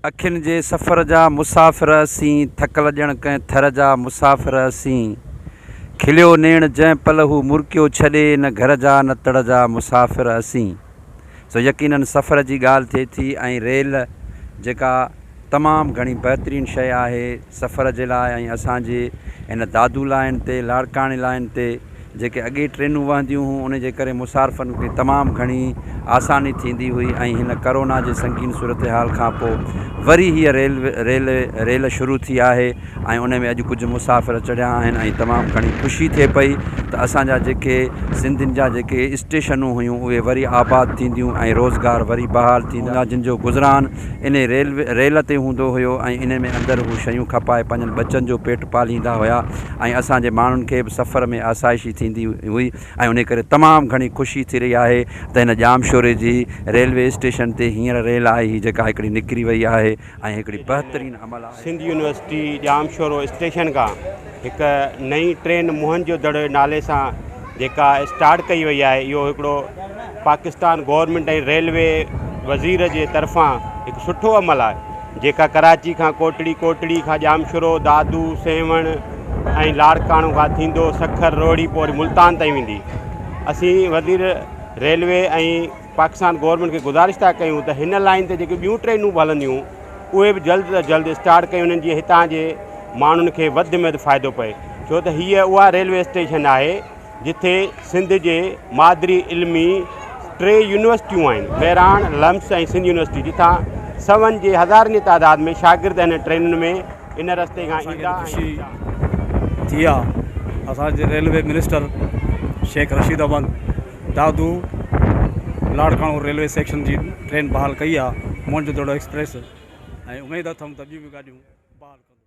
اکين جي سفر جا مسافر اسين، ٿڪل ڄڻ ڪنهن ٿر جا مسافر اسين. کليو نيڻ جنهن پل هو مرڪيو ڇڏي، نه گهر جا نه تڙ جا مسافر اسين. سو يقينن سفر جي ڳالهه ٿئي ٿي ۽ ريل جيڪا تمام گهڻي بهترين شيء آهي سفر جي لاء ۽ اسان جي هن دادو لائين تي لاڙڪاڻي لائين تي جيڪي اڳي ٽرينون وهنديون هيون ان جي ڪري مسارفن کي تمام گهڻي آساني ٿيندي هئي ۽ هن ڪرونا جي سنگين صورتحال کان پوء وري هيء ريل ريل ريل شروع ٿي آهي ۽ ان ۾ اڄ ڪجهه مسافر چڙهيا آهن ۽ تمام گهڻي خوشي ٿئي پئي ته اسان جا جيڪي سنڌين جا جيڪي اسٽيشنون هيون اهي وري آباد ٿينديون ۽ روزگار وري بحال ٿيندا جن جو گذران انهي ريل ريل تي هوندو هيو ۽ انهي ۾ اندر هو شيون کپائي پنهنجن ٻچن جو پيٽ پاليندا هيا ۽ اسان جي ماڻهن کي به سفر ۾ آسائشي ٿيندي هئي ۽ انهي ڪري تمام گهڻي خوشي ٿي رهي آهي ته هن ڄامشوري جي ريلوي اسٽيشن تي هينئر ريل آئي هئي جيڪا هڪڙي نڪري وئي آهي ۽ هڪڙي بهترين عمل آهي. سنڌ يونيورسٽي ڄامشورو اسٽيشن کان هڪ نئين ٽرين موهن جو دڙو جي نالي سان جيڪا اسٽارٽ ڪئي وئي آهي اهو هڪڙو پاڪستان گورنمينٽ ۽ ريلوي وزير جي طرفان هڪ سٺو عمل آهي جيڪا ڪراچي کان ڪوٽڙي، ڪوٽڙي کان ڄامشورو، دادو، سيوهڻ ۽ لاڙڪاڻو کان ٿيندو سکر، روهڙي پوء وري ملتان تائين ويندي. اسين وزير ريلوي ۽ پاڪستان گورنمينٽ کي گذارش ٿا ڪيون ته هن لائين تي جيڪي ٻيون ٽرينون به هلنديون اهي به جلد از جلد اسٽارٽ ڪيون وڃن جيئن هتان جي ماڻهن کي وڌ ۾ وڌ فائدو پئي ڇو ته هيء اها ريلوي اسٽيشن آهي جتي سنڌ جي مادري علمي ٽي يونيورسٽيون آهن، مهراڻ، لمس ۽ سنڌ يونيورسٽي، جتان سون جي هزارن جي تعداد ۾ شاگرد هن ٽرينن ۾ ان رستي کان اسان کي ايندا به ۽ خوشي ويندا. ٿي آ اسان جي railway minister Sheikh Rashid Ahmed Dadu Larkana railway section جي ٽرين بحال ڪئي آ موهن جو دڙو ايڪسپريس ۽ اميد اٿم ته ٻيون به گاڏيون بحال ڪندو.